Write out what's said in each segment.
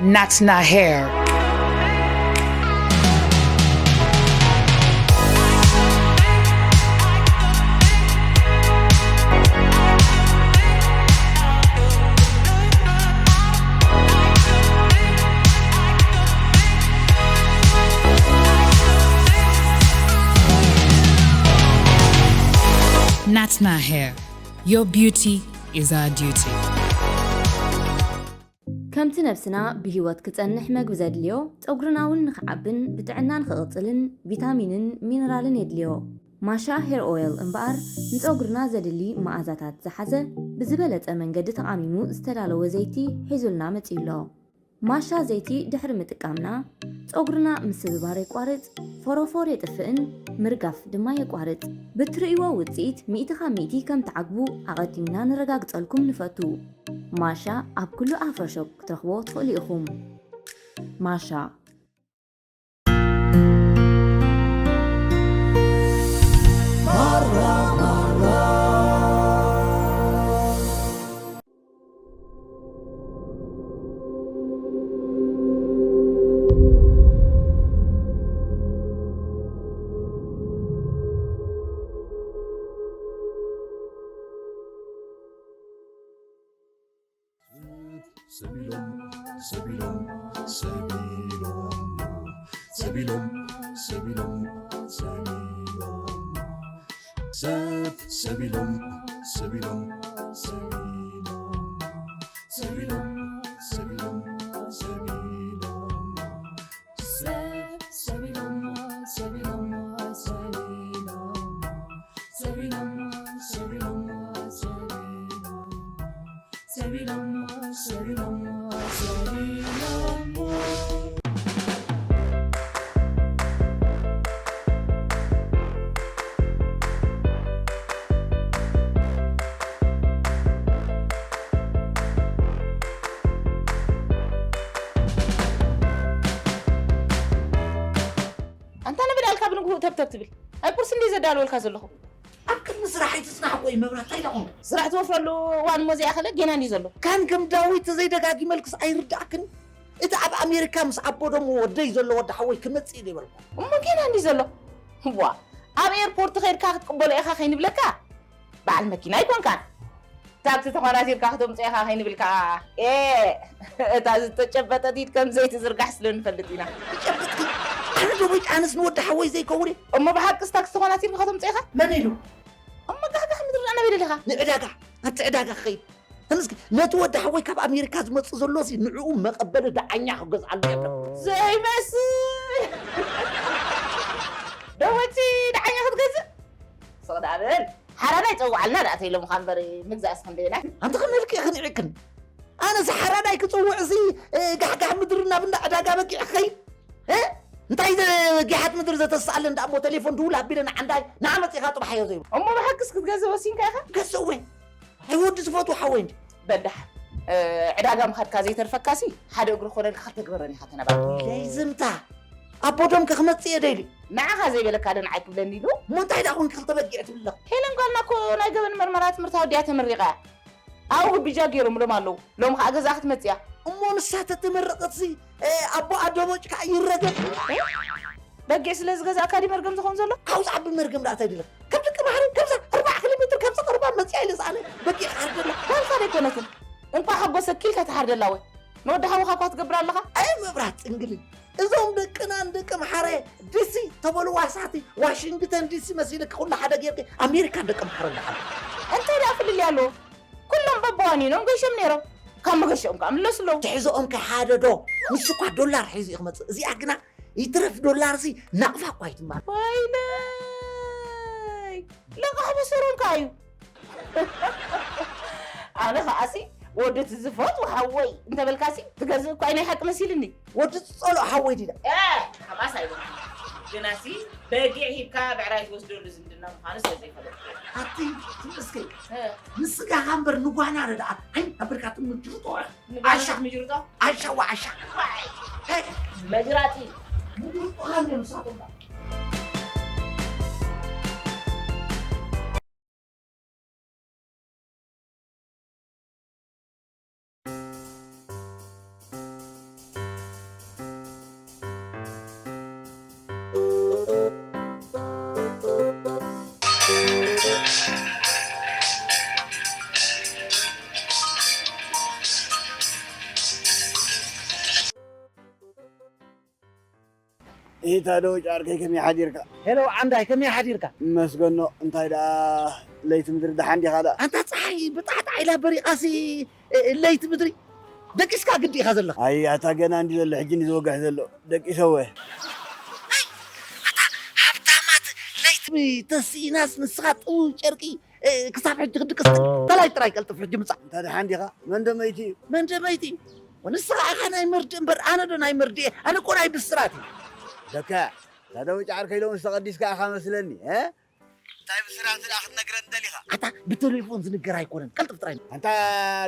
Natna hair. Natna hair. Your beauty is our duty. ከምቲ ነብስና ብህይወት ክጸንሕ መግቢ ዘድልዮ፣ ጸጉርና እውን ንኽዓብን ብጥዕና ንኽቕጽልን ቪታሚንን ሚነራልን የድልዮ። ማሻ ሄር ኦይል እምበኣር ንጸጉርና ዘድሊ መኣዛታት ዝሓዘ ብዝበለጸ መንገዲ ተቓሚሙ ዝተዳለወ ዘይቲ ሒዙልና መጺኡ ኣሎ። ማሻ ዘይቲ ድሕሪ ምጥቃምና ጸጉርና ምስብባር የቋርጽ፣ ፎሮፎር የጥፍእን ምርጋፍ ድማ የቋርጽ። ብትርእይዎ ውጽኢት ሚእቲ ካብ ሚእቲ ከም ትዓግቡ ኣቐዲምና ነረጋግጸልኩም ንፈቱ። ማሻ ኣብ ኩሉ ኣፍሮ ሾፕ ክትረኽብዎ ትኽእሉ ኢኹም። ማሻ። ሰቢሎም ሰቢሎም ሰቢሎም ሰቢሎም ሰቢሎም ሰቢሎም ሰብ ሰቢሎም ሰቢሎም ሰቢሎም ሰቢሎም ሰቢሎም ሰቢሎም ሰብ ሰቢሎም ሰቢሎም ሰቢሎም ሰቢሎም ሰቢሎም ሰቢሎም ሰቢሎም ሰቢሎም ኣንታ ንብዳልካ ብንግሁ ተብተብ ትብል ኣይ ቁርሲ እንደ ዘዳልወልካ ዘለኹ ኣብ ቅድሚ ስራሕ ኣይትፅናሕ ቆይ መብራት እንታይ ደኹም ስራሕ ትወፍረሉ እዋን እሞ ዘይኣኸለ ጌና እንዲ ዘሎ ካን ከም ዳዊት ተዘይደጋጊመልክስ ኣይርዳእክን እቲ ኣብ ኣሜሪካ ምስ ኣቦ ደሞ ወደይ ዘሎ ወዲ ሓወይ ክመፅእ ይበልኩ እሞ ጌና እንዲ ዘሎ ዋ ኣብ ኤርፖርት ከይድካ ክትቅበሎ ኢኻ ከይንብለካ በዓል መኪና ኣይኮንካን ታክሲ ተኾናሲርካ ክተምፅኦ ኢኻ ከይንብል ከዓ ኤ እታ ዝተጨበጠት ኢድ ከም ዘይቲ ዝርጋሕ ስለ ንፈልጥ ኢና ይጨብጥኪ ኣነ ዶ ወይ ኣነስ ንወዲ ሓወይ ዘይከውን እየ እሞ ብሓቅስ ታክሲ ተኾናሲርካ ከተምፅኦ ኢኻ መን ኢሉ እሞ ጋሕጋሕ ምድሪ ኣነበይ ደሊኻ ንዕዳጋ ኣቲ ዕዳጋ ክኸይድ ተመስገ ነቲ ወዲ ሓወይ ካብ ኣሜሪካ ዝመፅእ ዘሎ ሲ ንዕኡ መቐበሊ ደዓኛ ክገዝኣሉ እየ ብለኩ ዘይመስል ደወቲ ደዓኛ ክትገዝእ ስቕ ደኣ በል ሓራዳ ይፀውዓልና ደኣ ተኢሎምኻ እምበር ምግዛእስ ክንደየናይ ኣንቲ ከመልክ ክንዕክን ኣነስ ሓራዳይ ክፅውዕ እዚ ጋሕጋሕ ምድሪ ናብ እንዳ ዕዳጋ በጊዕ ክኸይድ እንታይ ጊሓት ምድሪ ዘተስኣለ እንዳ እሞ ቴሌፎን ድውል ኣቢለ ንዓንዳይ ንዓ መፂኻ ጥብሓዮ ዘይብሉ እሞ ብሓቅስ ክትገዝእ ወሲንካ ኢኻ ገዝእ ወይ ኣይ ወዲ ዝፈትዎ ሓወይ እንዲ በዳሕ ዕዳጋ ምኻድካ ዘይተርፈካሲ ሓደ እግሪ ኮነልካ ክልተ ግበረን ኢኻ ተነባር ለይዝምታ ኣቦ ደምከ ክመፅእ እየ ደይሉ ንዓኻ ዘይበለካ ዶ ንዓይ ክብለኒ ኢሉ እሞ እንታይ ደኣ ኮንክ ክልተ በጊዕ ትብለኽ ሄለን ጓልና እኮ ናይ ገበን መርመራ ትምህርታ ወዲያ ተመሪቓ ኣብኡ ግብጃ ገይሮምሎም ኣለዉ። ሎሚ ኸዓ ገዛኣ ክትመጽእ እያ። እሞ ንሳ ተተመረቐትሲ ኣቦኣ ደቦጭ ከዓ ይረገም። በጊዕ ስለ ዝገዛእካ ድዩ መርገም ዝኸውን ዘሎ? ካብኡ ዝዓቢ መርገም ደኣ እንታይ ድለካ? ከም ደቂ ማሕረይ ከምዛ ኣርብዓ ኪሎ ሜትር ካብዛ ቀረባ መጺኣ ኢለ ዝኣነ በጊዕ ክሓርደላ። ባልካ ደይኮነትን። እንቋዕ ሓጎሰኪ ኢልካ ትሓርደላ ወይ? ንወዲ ሓውኻ እኳ ትገብር ኣለኻ? ኣየ ምብራህ ጽንግሊ እዞም ደቅናን ደቂ ማሓረ ዲሲ ተበልዋ ሳቲ ዋሽንግተን ዲሲ መሲልኪ ኩሉ ሓደ ጌርኪ ኣሜሪካ ደቂ ማሓረ እንዳሓለ እንታይ ደኣ ፍልልይ ኣለዎ ኩሎም በብዋኒኖም ገሾም ነይሮም ካብ መገሾኦም ከዓ ምለሱ ኣለዉ ትሕዝኦም ከ ሓደ ዶ ንሱ እኳ ዶላር ሒዙ እዩ ክመፅእ እዚኣ ግና ይትረፍ ዶላር ሲ ናቕፋ እኳ ይትማል ወይለይ ለቃሕ በሰሮም ከዓ እዩ ኣነ ከዓሲ ወዲ እቲ ዝፈትዎ ሓወይ እንተበልካሲ ትገዝእ እኳ ናይ ሓቂ መሲልኒ ወዲ ዝፀልኦ ሓወይ ዲዳ ሓማስ ኣይበልኩ ግናሲ በጊዕ ሂብካ ብዕራይ ትወስደሉ ዝምድና ምዃኑ ስለ ዘይፈለጥኩ ኣቲ ትምስገን ንስጋኻ እምበር ንጓና ረድኣ ኣይ ኣበልካ ትምድርጦ ዓሻ ምጅርጦ ዓሻ ወዓሻ መግራጢ ምጅርጦኻ ምሳቶም ኢታ ዶ ጫርከይ ከመይ ሓዲርካ? ሄሎ ዓንዳይ ከመይ ሓዲርካ? መስገኖ እንታይ ደኣ ለይቲ ምድሪ ደሓን ዲኻ ደኣ? ኣንታ ፀሓይ ብጣዕጣዕ ኢላ በሪቓሲ እ፣ ለይቲ ምድሪ ደቂስካ ግዲ ኢኻ ዘለኻ። ኣይ ኣታ ገና እንዲ ዘሎ ሕጂ እንዲ ዝወግሕ ዘሎ ደቂሰወ። ኣታ ሃብታማት ለይቲ ተስኢናስ ንስኻ ጥው ጨርቂ እ፣ ክሳብ ሕጂ ክድቅስ ተላይ ጥራይ ቀልጥፍ ሕጂ ምጻእ። እንታ ደሓን ዲኻ? መን ደመይቲ እዩ? መን ደመይቲ እዩ? ንስኻ ኢኻ ናይ መርድእ እምበር ኣነ ዶ ናይ መርድእ እየ? ኣነ እኮ ናይ ብስራት እዩ። ደካ እታ ደው ጫር ከይሎም ዝተቐዲስካ ኢኻ መስለኒ እ? እንታይ ብስራት ደኣ ክትነግረን ደሊኻ? ኣታ ብቴሌፎን ዝንገር ኣይኮነን ቀልጥፍ ጥራይ። ኣንታ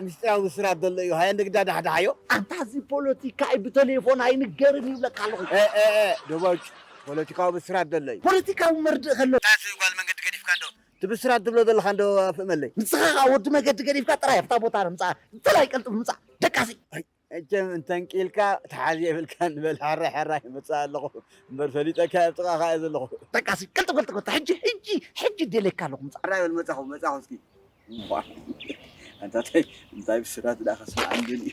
ምስጢራዊ ብስራት ዘሎ እዩ ሃየ ንግዳ ዳሕዳሓዮ። ኣንታ እዚ ፖለቲካ እዩ ብቴሌፎን ኣይንገርን ይብለካ ኣለኹ። እ፣ እ፣ እ፣ ደቦጭ ፖለቲካዊ ብስራት ዘሎ እዩ። ፖለቲካዊ መርድእ ከሎ እንታይ ትብል ጓል መንገዲ ገዲፍካ እንዶ? እቲ ብስራት ትብሎ ዘለኻ እንዶ ኣፍእመለይ። ንስኻ ኸዓ ወዲ መገዲ ገዲፍካ ጥራይ ኣብታ ቦታ ምጻእ። ጥራይ ቀልጥፍ ምጻእ። ደቃሲ። ኣይ፣ እቸም እንተንቂልካ ተሓዚ የብልካ ንበል ሓራይ ሓራይ ይመጽእ ኣለኹ። እምበር ፈሊጠካ ኣብ ጥቓኻ እየ ዘለኹ። ደቃሲ። ቀልጥፍ ቀልጥፍ ቀልጥፍ። ሕጂ፣ ሕጂ፣ ሕጂ ደለካ ኣለኹ ምጻእ። ሓራይ በል መጻኹ፣ መጻኹ እስኪ። እሞ፣ ኣንታ እንታይ፣ እንታይ ብስራት ደኣ ከስምዓኒ ደልዩ?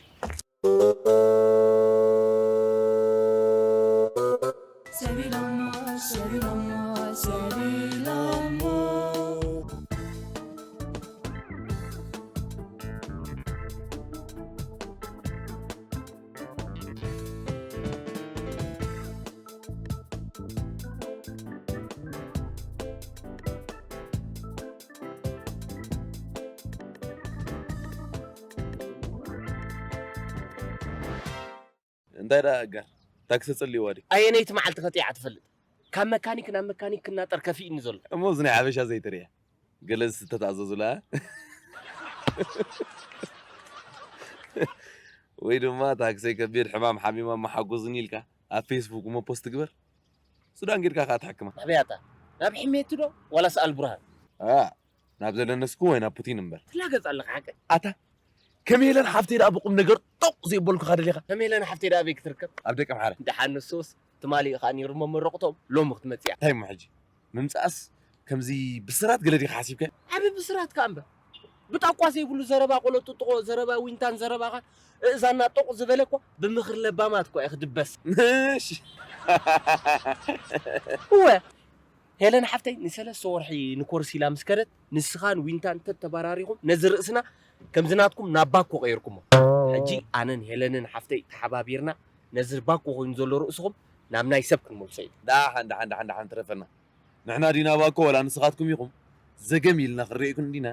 ሰቢሎሞ፣ ሰቢሎሞ፣ ሰቢሎሞ። እንታይ ደኣ ኣጋር፣ ታክሲ ጸልይዋ ድዩ? ኣየነይቲ መዓልቲ ከጢዓ ትፈልጥ? ካብ መካኒክ ናብ መካኒክ ክናጠር ከፊእኒ ዘሎ። እሞ እዚ ናይ ሓበሻ ዘይትርእያ፣ ገለ ዝተተኣዘዙላ። ወይ ድማ ታክሰይ ከቢድ ሕማም ሓሚማ መሓጎዝኒ ኢልካ ኣብ ፌስቡክ እሞ ፖስት ግበር። ሱዳን ጌድካ ከኣ ትሓክማ። ናበይ ኣታ? ናብ ሕሜቲ ዶ ዋላስ ኣልቡርሃን? ኣ፣ ናብ ዘለንስኩ ወይ ናብ ፑቲን እምበር። ትላገጽ ኣለኻ ሓቀይ? ኣታ፣ ከም ሄለን ሓፍተይ ደኣ ብቁም ነገር ጦቕ ዘይበልኩኻ ደሊኻ? ከም ሄለን ሓፍተይ ደኣ ኣበይ ክትርከብ? ኣብ ደቀምሓረ። ደሓን ንሱስ ትማሊ እዩ ከኣ ነይሩ መመረቕቶም፣ ሎሚ ክትመጽእ እያ። እንታይ እሞ ሕጂ? ምምጻእስ ከምዚ ብስራት ገለ ዲኻ ሓሲብካዮ? ዓቢ ብስራት ከኣ እምበር። ብጣቋ ዘይብሉ ዘረባ ቆሎ ጥጥቖ፣ ዘረባ ዊንታን ዘረባኻ እእዛና ጦቕ ዝበለ እኮ ብምኽሪ ለባማት እኮ እዩ ክድበስ። ምሽ! እወ፣ ሄለን ሓፍተይ ንሰለስተ ወርሒ ንኮርስ ኢላ ምስ ከደት፣ ንስኻን ዊንታን ተተባራሪኹም ነዚ ርእስና ከምዚ ናትኩም ናብ ባኮ ቀይርኩሞ። ሕጂ ኣነን ሄለንን ሓፍተይ ተሓባቢርና ነዚ ባኮ ኮይኑ ዘሎ ርእስኹም ናብ ናይ ሰብ ክንመልሶ ኢና። ደሓን፣ ደሓን፣ ደሓን፣ ደሓን ትረፈና። ንሕና ዲና ባኮ ወላ ንስኻትኩም ኢኹም? ዘገም ኢልና ክንርእየኩም ዲና?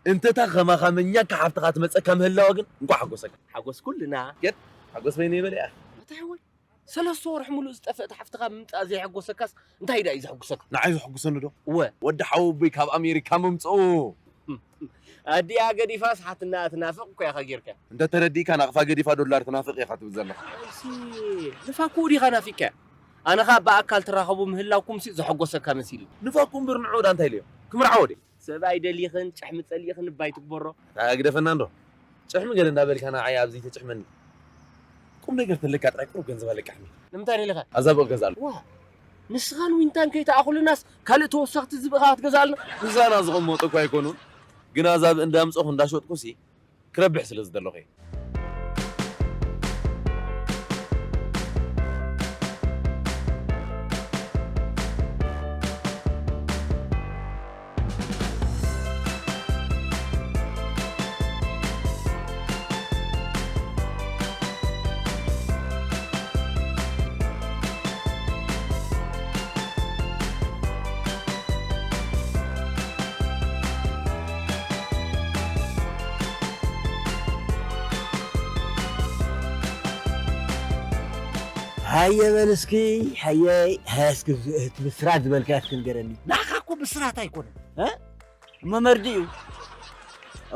እንተ እታ ኸማኻ መኛካ ሓፍትኻ ትመጸካ ምህላዋ ግን እንቋዕ ሓጎሰካ። ሓጎስ ኩልና። ግን ሓጎስ በይነይ በሊኣ። ኣታ ሓወይ፣ ሰለስተ ወርሒ ሙሉእ ዝጠፍአት ሓፍትኻ ምምጻእ ዘየሐጎሰካስ እንታይ ደኣ እዩ ዘሐጉሰካ? ንዓይ ዘሐጉሰኒ ዶ? እወ። ወዲ ሓወቦይ ካብ ኣሜሪካ ምምጽኡ። ኣዲኣ ገዲፋስ ሓትና ትናፍቕ እኮ ኢኻ ጌርካ። እንተ ተረዲእካ ናቕፋ ገዲፋ ዶላር ትናፍቕ ኢኻ ትብል ዘለኻ። እሺ፣ ንፋኩኡ ዲኻ ናፊቅካዮ? ኣነ ኸኣ ብኣካል ትራኸቡ ምህላውኩምሲ ዘሐጎሰካ መሲሉ። ንፋኩ እምበር ንዕኡ ዳ እንታይ ኢለዮ? ክምርዓዎ ድየ? ሰብኣይ ደሊኽን ጭሕሚ ጸሊእኽን እባ ኣይትግበሮ። ኣታ ግደፈና እንዶ። ጭሕሚ ገለ እንዳበልካ ንዓይ ኣብዚ ተጭሕመኒ። ቁም ነገር ተለካ ጥራይ ቁሩብ ገንዘብ ኣለቃሕኒ። ንምንታይ ደሊኻ? ኣዛብ እገዛሉ። ዋ፣ ንስኻን ዊንታን ከይተኣኹልናስ ካልእ ተወሰኽቲ ዝብኢ ኸኣ ክትገዝኣልና? ምሳና ዝቕመጡ እኳ ኣይኮኑን። ግን ኣዛብ እንዳምጸኹ እንዳሸጥኩሲ ክረብሕ ስለ ዝደለኹ እየ። ሃየ በል እስኪ፣ ሃየ፣ ሃየ እስኪ፣ እቲ ብስራት ዝበልካዮ እስኪ ንገረኒ። ንዓኻ እኮ ብስራት ኣይኮነን። እ? እሞ መርድእ እዩ።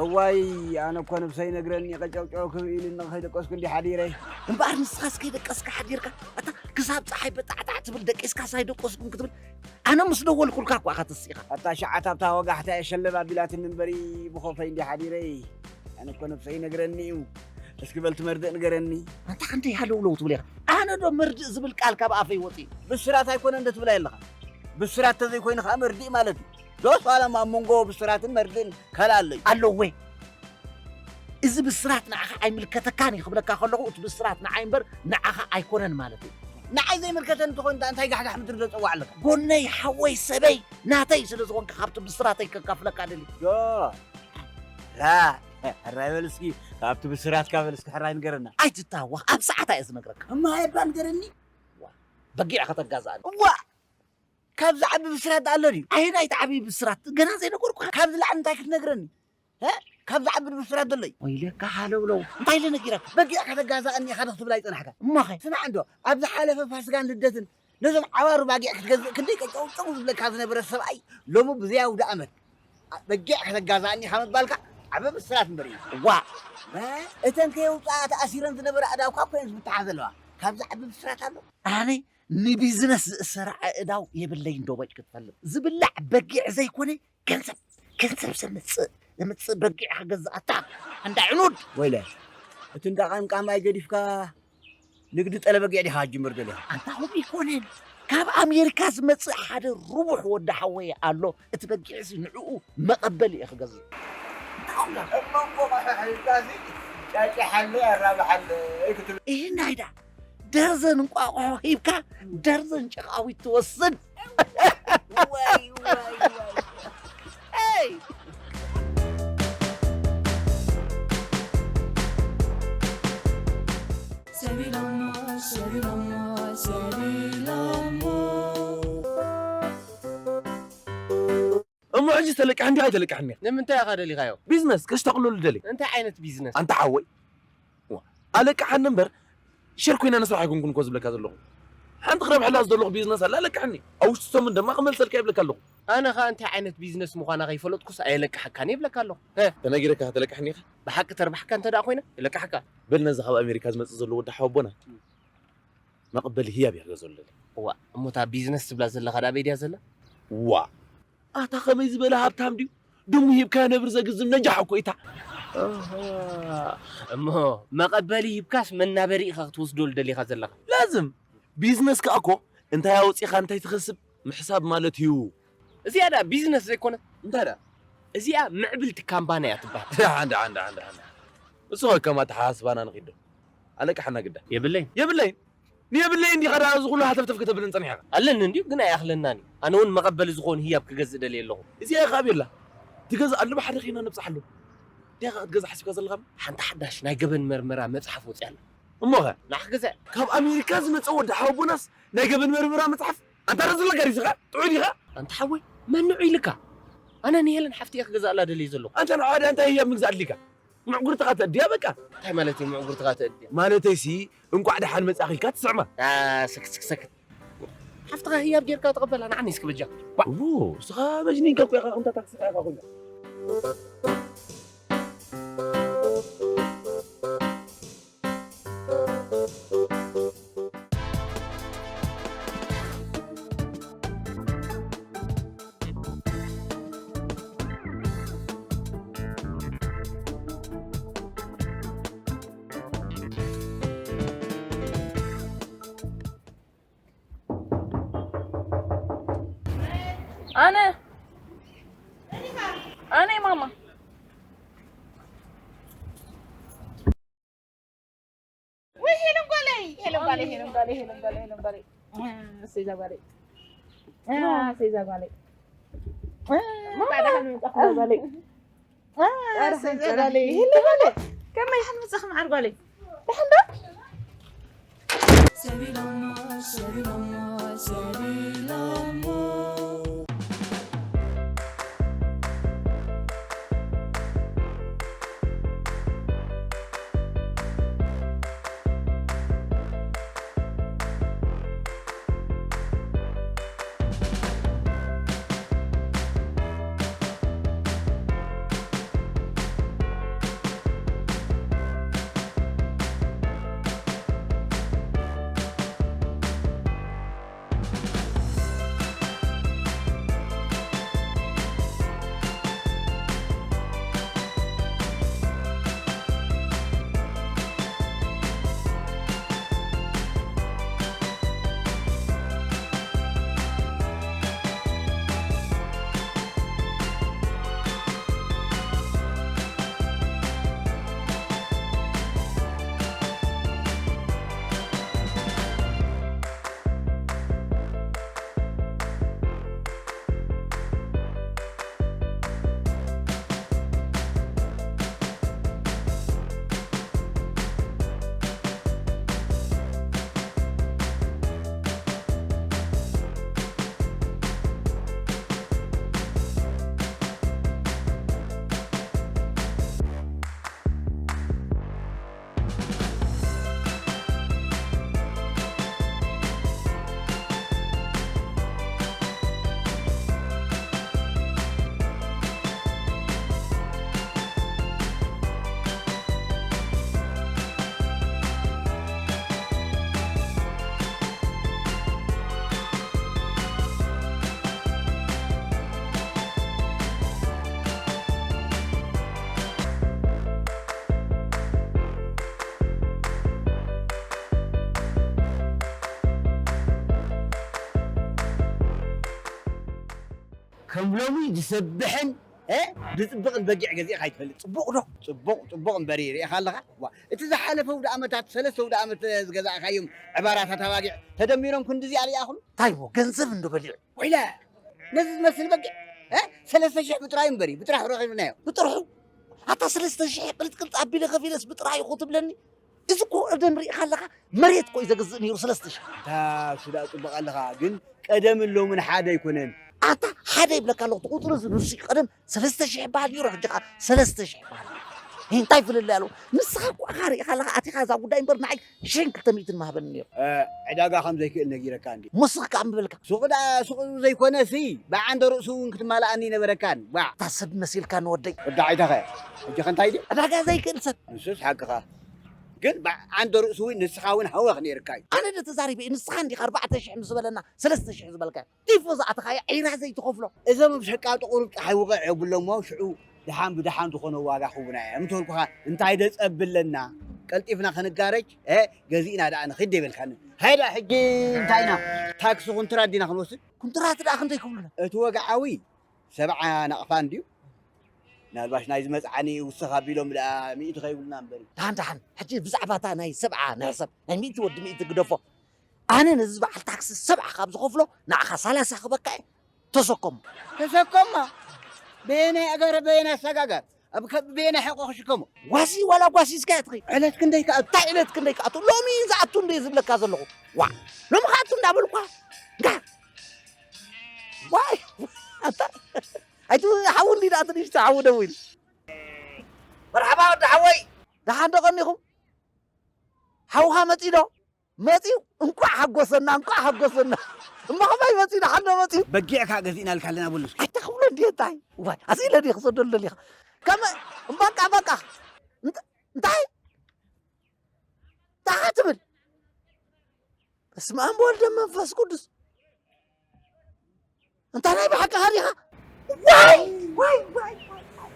እዋይ፣ ኣነ እኮ ነብሰይ ነግረኒ፣ ቀጨውጨው ክብል ኢሉኒ፣ ከይደቀስኩ እንዲ ሓዲረ። እምበኣር ንስኻስ ከይደቀስካ ሓዲርካ፣ ኣታ ክሳብ ጸሓይ በጣዕጣዕ ትብል፣ ደቂስካስ ኣይደቀስኩን ክትብል፣ ኣነ ምስ ደወልኩልካ እኳ ኢኻ ተሲእኻ። ኣታ ሸዓት ኣብታ ወጋሕታ እየ ሸለብ ኣቢላትኒ እምበሪ፣ ብኾፈይ እንዲ ሓዲረ። ኣነ እኮ ነብሰይ ነግረኒ እዩ። እስኪ በል ትመርድእ ንገረኒ። ኣንታ ክንደይ ሃለውለው ትብል ኢኻ። ኣነ ዶ መርድእ ዝብል ቃል ካብ ኣፈይ ወፂኡ? ብስራት ኣይኮነን ዶ ትብላ ኣለኻ? ብስራት ተዘይኮይኑ ኸዓ መርድእ ማለት እዩ። ዶስ ዋላ ኣብ መንጎ ብስራትን መርድእን ካልእ ኣሎ እዩ? ኣሎ ወይ? እዚ ብስራት ንዓኻ ኣይምልከተካን እዩ ክብለካ ከለኹ፣ እቲ ብስራት ንዓይ እምበር ንዓኻ ኣይኮነን ማለት እዩ። ንዓይ ዘይምልከተኒ እንተኾይኑ እንታይ ጋሕጋሕ ምድሪ ዘጸዋዕ ኣለካ? ጎነይ ሓወይ ሰበይ ናተይ ስለ ዝኾንካ ካብቲ ብስራተይ ከካፍለካ ደሊ። ዶ ራ ራይ በል እስኪ፣ ካብቲ ብስራትካ በል እስኪ ሕራይ ንገረና። ኣይትታወኽ፣ ኣብ ሰዓታ እየ ዝነግረካ። እማ እባ ንገረኒ። ዋ፣ በጊዕ ከተጋዛእኒ። ዋ፣ ካብ ዝዓቢ ብስራት ኣሎ ድዩ? ኣይናይ ትዓቢ ብስራት ገና ዘይነገርኩኻ። ካብ ዝለዓል እንታይ ክትነግረኒ? እ? ካብ ዝዓቢ ብስራት ዘሎ እዩ። ወይለካ ሃለውለው። እንታይ ኢለ ነጊረካ? በጊዕ ከተጋዛእኒ ኢኻ ዶ ክትብል ኣይጸናሕካ? እሞኸ? ስማዕ እንዶ፣ ኣብ ዝሓለፈ ፋስጋን ልደትን ነዞም ዓዋሩ ባጊዕ ክትገዝእ ክንደይ ቀጨውጨው ዝብለካ ዝነበረ ሰብኣይ ሎሚ ብዘይ ኣውደ ኣመት በጊዕ ከተጋዛእኒ ኢኻ ምባልካ ዓቢ ብስራት እምበር እዩ። ዋ! እ? እተን ከየውፅኣ ተኣሲረን ዝነበራ ኣእዳውካ እኮ እየን ዝፍትሓ ዘለዋ። ካብ ዝዓቢ ብስራት ኣሎ? ኣነ ንቢዝነስ ዝእሰር ኣእዳው የብለይን ዶ በጭ ክትፈልጥ። ዝብላዕ በጊዕ ዘይኮነ ገንዘብ፣ ገንዘብ ዘምጽእ፣ ዘምጽእ በጊዕ ክገዝኣታ። ኣንዳ ዕኑድ። ወይለ፣ እቲ እንዳ ቃምቃማይ ገዲፍካ ንግዲ ጠለ በጊዕ ዲኻ ክትጅምር ደሊኻ? ኣንታ ከምኡ ኣይኮነን። ካብ ኣሜሪካ ዝመጽእ ሓደ ርቡሕ ወዲ ሓወይ ኣሎ። እቲ በጊዕሲ ንዕኡ መቐበሊ እየ ክገዝእ። እሞ እንቆቑሖ ሒዝካሲ ጫጭሓለይ ኣራብሓለይ ክትብል። ይህን ኣይዳ ደርዘን እንቋቑሖ ሂብካ ደርዘን ጨቓዊት ትወስድ። ወይ፣ ወይ፣ ወይ። ኤይ! ሰቢሎሞ፣ ሰቢሎሞ፣ ሰቢሎሞ። እሞ ሕጂ ተለቅሐ እንዲኻ ኣይተለቅሐን ኢኻ? ንምንታይ ኢኻ ደሊኻዮ? ቢዝነስ ከሽተቕለሉ ደሊ። እንታይ ዓይነት ቢዝነስ? ኣንታ ሓወይ። ዋ፣ ኣለቅሓኒ እምበር፣ ሸር ኮይና ንስራሕ ኣይኮንኩን እኮ ዝብለካ ዘለኹ። ሓንቲ ክረብሐላ ዝደለኹ ቢዝነስ ኣላ፣ ኣለቅሐኒ። ኣብ ውሽጢ ሰሙን ድማ ክመልሰልካ ይብለካ ኣለኹ። ኣነ ኸኣ እንታይ ዓይነት ቢዝነስ ምዃና ከይፈለጥኩስ ኣየለቅሓካን ይብለካ ኣለኹ። እ? ተነጊረካ ከተለቅሐኒ ኢኻ? ብሓቂ ተርባሕካ እንተ ደኣ ኮይና፣ የለቅሓካ። በል ነዚ ካብ ኣሜሪካ ዝመጽእ ዘሎ ወዲ ሓወቦና፣ መቐበሊ ህያብ እያ ክገዝኣሉ ደሊ። እዋ፣ እሞ እታ ቢዝነስ ትብላ ዘለኻ ደኣ ኣበይ ድያ ዘላ? ዋ፣ ኣታ ኸመይ ዝበለ ሃብታም ድዩ? ድሙ ሂብካዮ ነብሪ ዘግዝም ነጃሕ እኮ ኢታ። ኣሃ፣ እሞ መቐበሊ ሂብካስ መናበሪ ኢኻ ክትወስደሉ ደሊኻ ዘለኻ? ላዝም። ቢዝነስ ከኣ እኮ እንታይ ኣውጺኻ እንታይ ትኸስብ ምሕሳብ ማለት እዩ። እዚኣ ደኣ ቢዝነስ ዘይኮነት? እንታይ ደኣ? እዚኣ ምዕብልቲ ካምባና እያ ትበሃል። ደሓን፣ ደሓን፣ ደሓን፣ ደሓን። እሱ ኸ ከም ኣተሓሳስባና ንኺድ ዶ? ኣለቅሓና ግዳ። የብለይን። የብለይን? ንየብለይን ዲኻ ደኣ እዚ ኹሉ ሃተፍተፍ ከተብልን ጸኒሕካ? ኣለኒ እንድዩ፣ ግን ኣይኣኽለናን እዩ። ኣነ እውን መቐበሊ ዝኾን ህያብ ክገዝእ ደልየ ኣለኹ። እዚኣ ኢኻ ኣቤላ። ትገዝእ ኣሎ ብሓደ ኸይና ነብጽሓሉ። እንታይ ኢኻ ክትገዝእ ሓሲብካ ዘለኻ? ሓንቲ ሓዳሽ ናይ ገበን መርመራ መጽሓፍ ወጽያ ኣላ። እሞኸ? ንዓ ክገዝእ። ካብ ኣሜሪካ ዝመጸ ወዲ ሓወቦናስ ናይ ገበን መርመራ መጽሓፍ? ኣንታ ረዚ ለጋሪስኻ? ጥዑይ ዲኻ? ኣንታ ሓወይ፣ መን ንዑ ኢልካ? ኣነ ንሄለን ሓፍቲ እየ ክገዝኣላ ደልየ ዘለኹ። ኣንታ ንዓ ደኣ እንታይ ህያብ ምግዛእ ኣድሊካ? ምዕጉርትኻ ተእድያ በቃ። እንታይ ማለት እዩ ምዕጉርትኻ ተእድያ? ማለተይሲ እንቋዕ ደሓን መጻእኺ ኢልካ ትስዕማ። ኣ፣ ስክት፣ ስክት፣ ስክት። ሓፍትኻ ህያብ ጌርካ ተቐበላ፣ ንዓኒ እስኪ በጃ። ዋ። ኡ፣ እስኻ መጅኒንካ እኮ ኢኻ፣ ከምታ ታክሲኻ ኢኻ ኮይንካ። ኣነ፣ ኣነ ማማ። ወይ ሄለን ጓለይ፣ ሄለን ጓለይ፣ ሄለን ጓለይ፣ ሄለን ጓለይ፣ ሄለን ጓለይ። እ፣ እሰይ እዛ ጓለይ። እ፣ እሰይ እዛ ጓለይ። እ፣ እንኳዕ ደሓን መጻእኺ እዛ ጓለይ። እ፣ እሰይ እዛ ጓለይ፣ ሄለን ጓለይ። ከመይ ደሓን መጻእኺ መዓር ጓለይ? ደሓን ዶ? ሰቢሎሞ፣ ሰቢሎሞ፣ ሰቢሎሞ። ከም ሎሚ ዝሰብሕን፣ እ፣ ዝጽብቕን በጊዕ ገዚእኻ ኣይትፈልጥ። ጽቡቕ ዶ? ጽቡቕ፣ ጽቡቕ እምበር ርኢኻ ኣለኻ? ዋ፣ እቲ ዝሓለፈ ውደ ዓመታት፣ ሰለስተ ውደ ዓመት ዝገዛእካዮም ዕባራታት ኣባጊዕ ተደሚሮም ክንድዚኣ ርኢኻ? እንታይ እሞ ገንዘብ እንዶ በሊዑ? ወይለ፣ ነዚ ዝመስል በጊዕ፣ እ፣ ሰለስተ ሽሕ ብጥራዩ እምበር እዩ፣ ብጥራሑ ረኺብናዮ። ብጥርሑ? ኣታ ሰለስተ ሽሕ ቅልጥ ቅልጥ ኣቢለ ከፊለስ ብጥራዩ እኮ ትብለኒ? እዚ እኮ ቀደም ርኢኻ ኣለኻ፣ መሬት እኮ እዩ ዘግዝእ ነይሩ ሰለስተ ሽሕ። ኣታ እሱ ደኣ ጽቡቕ ኣለኻ፣ ግን ቀደምን ሎምን ሓደ ኣይኮነን። ኣታ ሓደ ይብለካ ኣለኹ፣ እቲ ቁጽሪ እዚ ንሱ እዩ። ቀደም ሰለስተ ሽሕ ይበሃል ነይሩ፣ ሕጂ ኸኣ ሰለስተ ሽሕ ይበሃል። እንታይ ፍልልይ ኣለዎ? ንስኻ እኮ ኢኻ ርኢኻ ኣለኻ፣ ኣቲኻ እዛ ጉዳይ እምበር ንዓይ ሽሕን ክልተ ሚእትን ምሃበኒ ነይሩ። እ፣ ዕዳጋ ከም ዘይክእል ነጊረካ እንዲ። እሞ ስኽ ከኣ ምበልካ? ሱቕ ደኣ ሱቕ ዘይኮነሲ፣ ብዓንደ ርእሱ እውን ክትማልኣኒ ነበረካን። ዋዕ! እታ ሰብ መሲልካ ንወደይ። ወዲ ዓይታኸ፣ ሕጂ ከ እንታይ ድዩ? ዕዳጋ ዘይክእል ሰብ። ንሱስ ሓቅኻ። ግን ብዓንደ ርእሱ እውን ንስኻ እውን ሃወኽ ነይርካ እዩ። ኣነ ዶ ተዛሪበ እዩ? ንስኻ እንዲኻ ኣርባዕተ ሽሕ ምስ በለና፣ ሰለስተ ሽሕ ዝበልካዮ። ቲፎ ዝኣተኻዮ ዒራ ዘይትኸፍሎ። እዞም ኣብ ሸቃጦ ቁሩብ ጸሓይ ውቕዕ የብሎሞ፣ ሽዑ ደሓን ብደሓን ዝኾነ ዋጋ ክቡና እዮም እንተበልኩኻ፣ እንታይ ደጸብለና? ቀልጢፍና ክንጋረጅ፣ እ፣ ገዚእና ደኣ ንኺድ ደይበልካኒ። ሃይ ደኣ ሕጂ እንታይ ኢና? ታክሲ ኩንትራት ዲና ክንወስድ? ኩንትራት ደኣ ክንደይ ክብሉና? እቲ ወግዓዊ ሰብዓ ናቕፋ እንድዩ። ምናልባሽ ናይዚ መጽዓኒ ይውስኽ ኣቢሎም ደኣ ሚእቲ ከይብሉና እምበሪ። ደሓን፣ ደሓን፣ ሕጂ ብዛዕባ እታ ናይ ሰብዓ ንሕሰብ። ናይ ሚእቲ ወዲ ሚእቲ ግደፎ። ኣነ ነዚ በዓል ታክሲ ሰብዓ ካብ ዝኸፍሎ ንዓኻ ሰላሳ ክበካ እየ። ተሰከሞ። ተሰከማ። በየናይ ኣገር፣ በየናይ ኣሰጋገር? ኣብ ከ-፣ በየናይ ሕቆ ክሽከሞ? ጓሲ ዋላ ጓሲስካ እያ ትኸይድ። ዕለት ክንደይ ክኣቱ? እንታይ ዕለት ክንደይ ክኣቱ? ሎሚ እዩ ዝኣቱ እንደ ዝብለካ ዘለኹ። ዋ፣ ሎሚ ክኣቱ እንዳበልኳ። እንካ። ዋይ፣ ኣታ። ኣይቱ ሓው እንዲ ደኣ ትንሽ ሓው ደው ኢሉ። መርሓባ ወዲ ሓወይ። ደሓን ዶ ቀኒኹም? ሓውኻ መጺኡ ዶ? መጺኡ? እንቋዕ ሓጎሰና፣ እንቋዕ ሓጎሰና። እሞ ከመይ መጺኡ? ደሓን ዶ መጺኡ? በጊዕ ከኣ ገዚእናልካ ኣለና በሉ እስኪ። ኣይትኽብሎ እንድየ እንታይ? ዋይ፣ ኣስኢለ ድየ ክሰደሉ ደሊኻ? ከመ-፣ በቃ፣ በቃ። እንት-፣ እንታይ? እንታይ ትብል? በስመ ኣብ ወወልድ ወመንፈስ ቅዱስ። እንታይ ናይ ብሓቂ ሃሪኻ? ዋይ፣ ዋይ፣ ዋይ፣ ዋይ፣ ዋይ።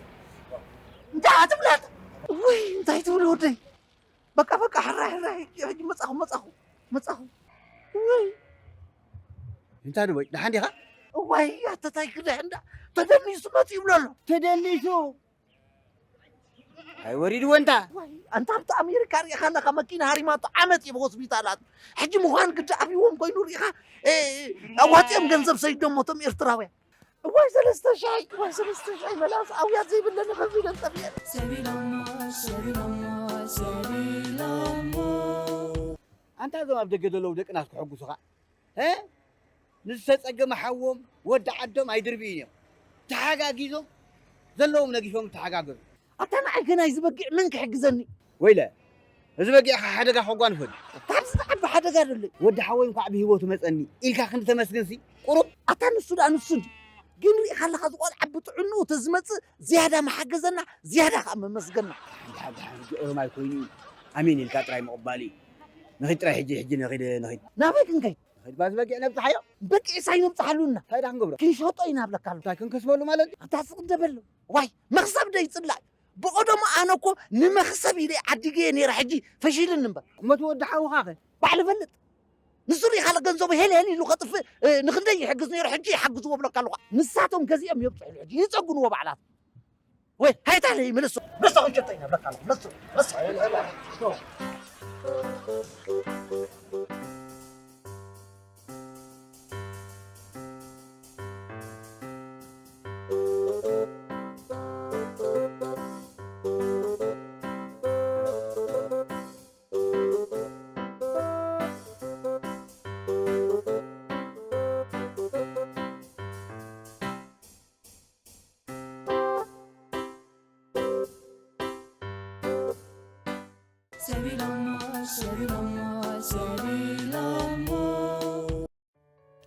እንታይ ኣትብላት? ውይ፣ እንታይ ትብል ወደይ? በቃ፣ በቃ፣ ሕራይ፣ ሕራይ፣ ሕጂ፣ ሕጂ መጻኹ፣ መጻኹ፣ መጻኹ። ውይ። እንታይ ንበይ? ደሓን ዲኻ? እዋይ፣ ኣተታይ ክድሕን ዳ-፣ ተደኒሱ መጺኡ ይብሎ ኣሎ። ተደኒሱ? ኣይወሪድዎ እንታ። ዋይ፣ ኣንታ ኣብቲ ኣሜሪካ ሪኢኻ ኣለኻ፣ መኪና ሃሪማቶ ዓመት እዩ ብሆስፒታላት። ሕጂ ምዃን ግዲ ኣብይዎም ኮይኑ ሪኢኻ፣ እ፣ ኣዋጺኦም ገንዘብ ሰይዶሞ እቶም ኤርትራውያን። እዋይ ሰለስተ ሻይ፣ እዋይ ሰለስተ ሻይ መላስ ኣውያት ዘይብለኒ ከዚ ኢለን ጠፊኤን። ሰቢሎሞ፣ ሰቢሎሞ፣ ሰቢሎሞ። ኣንታ እዞም ኣብ ደገ ዘለዉ ደቅናስ ክሕጉሱኻ፣ እ? ንዝተጸገመ ሓዎም ወዲ ዓዶም ኣይድርብዩን እዮም። ተሓጋጊዞም ዘለዎም ነጊፎም ተሓጋገዙ። ኣታ ንዓይ ገና እዚ በጊዕ መን ክሕግዘኒ? ወይለ፣ እዚ በጊዕኻ ሓደጋ ከጓንፎ ድዩ? ካብዚ ዝዓቢ ሓደጋ ደሎ። ወዲ ሓወይ እንኳዕ ብህይወቱ መጸኒ ኢልካ ክንዲ ተመስግንሲ ቁሩብ። ኣታ ንሱ ደኣ ንሱ እንዲ። ግን ሪኢኻ ኣለኻ፣ እዚ ቆልዓ ብጥዕንኡ ተዝመጽእ ዝያዳ መሓገዘና፣ ዝያዳ ከኣ መመስገና። ሓንቲ ሓንቲ ሓንቲ ኦሮማይ ኮይኑ እዩ። ኣሜን ኢልካ ጥራይ ምቕባል እዩ። ንኺድ ጥራይ ሕጂ፣ ሕጂ ንኺድ፣ ንኺድ። ናበይ ክንከይድ? ንኺድ ባዚ በጊዕ ነብጽሓዮ። በጊዕስ ኣይነብጽሓሉና። እንታይ ደኣ ክንገብሮ? ክንሸጦ ኢና እብለካ ኣለኹ። እንታይ ክንከስበሉ ማለት እዩ? ኣታ ስቕ ደበሎ። ዋይ፣ መኽሰብ ዶ ይጽላእ? ብቐደሙ ኣነ እኮ ንመኽሰብ ኢለ ዓዲገየ ነይረ፣ ሕጂ ፈሺሉኒ እምበር። እሞ እቲ ወዲ ሓውኻኸ? ባዕሉ ይፈልጥ። ንሱ ሪኢኻ ገንዘቡ ሄል ሄል ኢሉ ከጥፍእ፣ እ፣ ንኽንደይ ይሕግዝ ነይሩ፣ ሕጂ ይሓግዝዎ እብለካ ኣለኹ። ንሳቶም ገዚኦም የብጽሕሉ፣ ሕጂ ይጸግንዎ ባዕላቶም። ወይ፣ ሃይታ ለይ፣ ምልሶ። ምልሶ ክንሸጦ ኢና እብለካ ኣለኹ፣ ምልሶ፣ ምልሶ።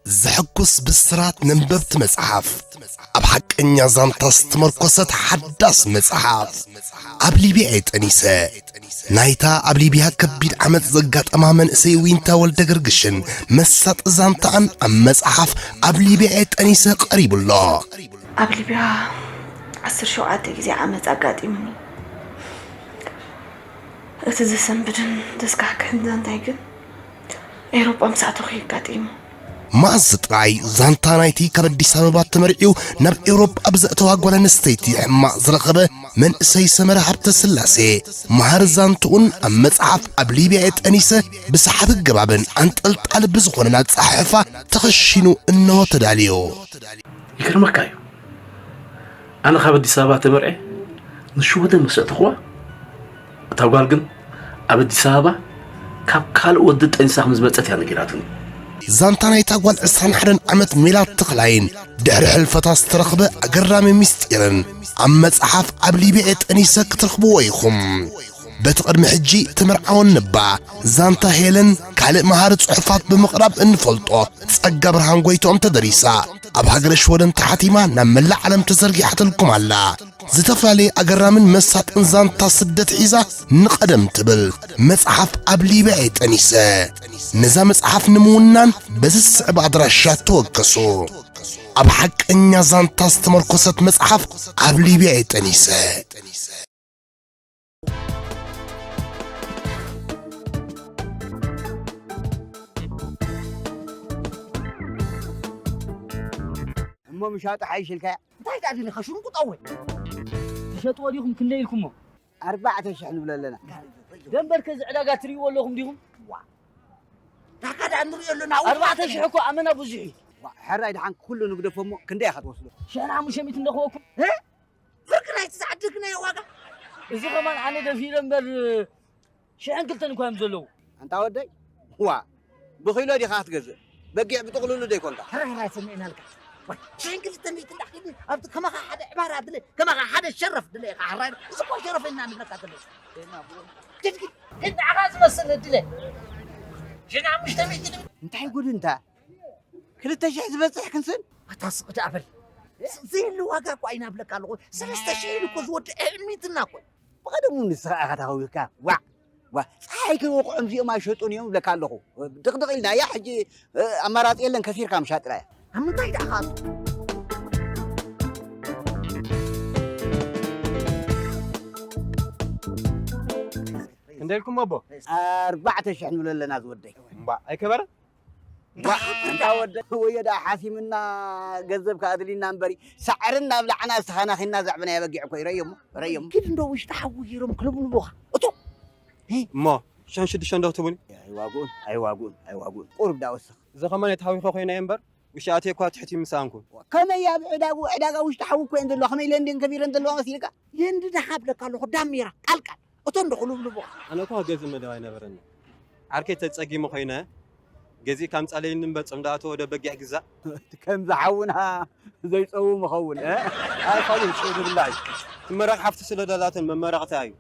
ዘሐጉስ ብስራት ነንበብቲ መጽሓፍ። ኣብ ሓቀኛ ዛንታ ዝተመርኮሰት ሓዳስ መጽሓፍ። ኣብ ሊብያ እየ ጠኒሰ። ናይታ ኣብ ሊብያ ከቢድ ዓመጽ ዘጋጠማ መንእሰይ ዊንታ ወልደ ገርግሽን መሳጢ ዛንታኣን ኣብ መጽሓፍ ኣብ ሊብያ እየ ጠኒሰ ቀሪቡ ኣሎ። ኣብ ሊብያ ዓሰርተ ሸውዓተ ግዜ ዓመጽ ኣጋጢሙኒ። እቲ ዘሰንብድን ዘስካሕክሕን ዛንታይ ግን ኤውሮጳ ምስ ኣተኹ እዩ ኣጋጢሙ። መኣዝ ጥራይ ዛንታ ናይቲ ካብ ኣዲስ ኣበባ ተመርዕዩ ናብ ኤውሮጳ ብዘእተዋ ጓል ኣንስተይቲ ሕማቕ ዝረኸበ መንእሰይ ሰመረ ሃብተ ስላሴ፣ መሃር ዛንትኡን ኣብ መጽሓፍ ኣብ ሊብያ እየ ጠኒሰ ብሰሓቢ ኣገባብን ኣንጠልጣሊ ብዝኾነን ኣጸሓሕፋ ተኸሺኑ እነሆ ተዳልዮ። ይገርመካ እዩ። ኣነ ካብ ኣዲስ ኣበባ ተመርዐ ንሽወደን ምስ ኣእተኽዋ፣ እታ ጓል ግን ኣብ ኣዲስ ኣበባ ካብ ካልእ ወዲ ጠኒሳ ከም ዝመጸት እያ ነጊራትኒ። ዛንታ ናይታ ጓል ዕስራን ሓደን ዓመት ሜላት ተኽላይን ድሕሪ ሕልፈታ ዝተረኽበ ኣገራሚ ምስጢርን ኣብ መጽሓፍ ኣብ ሊብያ ጠኒሰ ክትረኽብዎ ኢኹም። በቲ ቅድሚ ሕጂ ተመርዓወን እባ ዛንታ ሄለን ካልእ መሃሪ ጽሑፋት ብምቕራብ እንፈልጦ ጸጋ ብርሃን ጎይትኦም ተደሪሳ ኣብ ሃገረ ሽወደን ተሓቲማ ናብ መላእ ዓለም ተዘርጊሓትልኩም ኣላ። ዝተፈላለየ ኣገራምን መሳጥን ዛንታ ስደት ሒዛ ንቐደም ትብል መጽሓፍ ኣብ ሊብያ እየ ጠኒሰ። ነዛ መጽሓፍ ንምውናን በዚ ዝስዕብ ኣድራሻ ተወከሱ። ኣብ ሓቀኛ ዛንታ ዝተመርኮሰት መጽሓፍ ኣብ ሊብያ እየ ጠኒሰ። እሞ ምሻጡ ሓይሽ ኢልካያ እንታይ ደኣ ደሊኻ ሽንቁጣወይ ትሸጥዎ ዲኹም ክንደይ ኢልኩሞ ኣርባዕተ ሽሕ ንብሎ ኣለና ደንበርከ እዚ ዕዳጋ ትርእይዎ ኣለኹም ዲኹም ዳካ ደኣ ንሪኦ ኣለና ኣርባዕተ ሽሕ እኮ ኣመና ብዙሕ እዩ ሕራይ ደሓን ኩሉ ንግደፎ እሞ ክንደይ ኢኻ ትወስዶ ሽሕን ሓሙሽተ ሚእትን ደኽበኩም ፍርቂ ናይቲ ዝዓደግናዮ ዋጋ እዚ ከማን ኣነ ደፊረ እምበር ሽሕን ክልተን እኳ እዮም ዘለዉ ኣንታ ወደይ ዋ ብኪሎ ዲኻ ክትገዝእ በጊዕ ብጥቕልሉ ዶ ይኮንካ ሕራይ ሕራይ ሰሚዕናልካ ሽሕን ክልተ ሚእቲ እንዳኺድ ኣብቲ ከማኻ ሓደ ዕባራ ድለ ከማኻ ሓደ ሸረፍ ድለ ኢኻ ሕራይ እዚ እኮ ሸረፍ ኢና ንብለካ ዘሎ ንዓኻ ዝመስል እድለ ሽሕን ሓሙሽተ ሚእቲ እንታይ ጉድ እንታ ክልተ ሽሕ ዝበፅሕ ክንስን ኣታ ስቕ ደኣ በል ዘየለ ዋጋ እኮ ኣይናብለካ ኣለኹ ሰለስተ ሽሕ ኢሉ እኮ ዝወድእ ኣዕሚትና እኮ ብቐደሙ ንስኻ ኢኻ ተኸዊርካ ዋዕ ዋ ፀሓይ ከይወቕዖም እዚኦም ኣይሸጡን እዮም ይብለካ ኣለኹ ድቕድቕ ኢልና እያ ሕጂ ኣማራፂ የለን ከሲርካ ምሻጥ ጥራይ ኣብ ምንታይ ደኣ ካሉ ክንደይ ኢልኩም ኣቦ ኣርባዕተ ሽሕ ንብሎ ኣለና ዝወደይ እምባ ኣይከበረ እንታ ወደ ወዮ ደኣ ሓሲምና ገንዘብ ከኣድልና እምበሪ ሳዕሪ እናብላዕና ዝተኸናኺና ዘዕብና የበጊዕ እኮ ይረእዮሞ ረእዮሞ ኪድ እንዶ ውሽጢ ሓዊ ገይሮም ክልብልቡኻ እቶ እሞ ሽሕን ሽዱሽተ እንዶ ክትቡኒ ኣይዋግኡን ኣይዋግኡን ኣይዋግኡን ቁሩብ ዳ ወስኽ እዚ ኸማን የተሓዊኸ ኮይና እየ እምበር ውሽጢ ኣትየ እኳ ትሕቲ ምሰኣንኩ ከመይ ኣብ ዕዳጉ ዕዳጋ ውሽጢ ሓዊ እኮ እየን ዘለዋ ከመይ ለንድን ከቢረን ዘለዋ መሲልካ ለንዲ ደሓ ብለካ ኣለኹ ዳሜራ ቃልቃል እቶ እንዶ ክልብልቡኻ ኣነ እኳ ገዝእ መደብ ኣይነበረኒ ዓርከይ ተጸጊሙ ኮይነ ገዚእካ ኣምጻለይኒ እምበር ጽምዶ ኣቶ ወደ በጊዕ ግዛእ። ከምዚ ሓውና ዘይጸውም እኸውን እ? ኣይ ፋሉን ሽዑ ድብላ እዩ። ትመረቕ ሓፍቲ ስለ ደላትን መመረቕታ እዩ።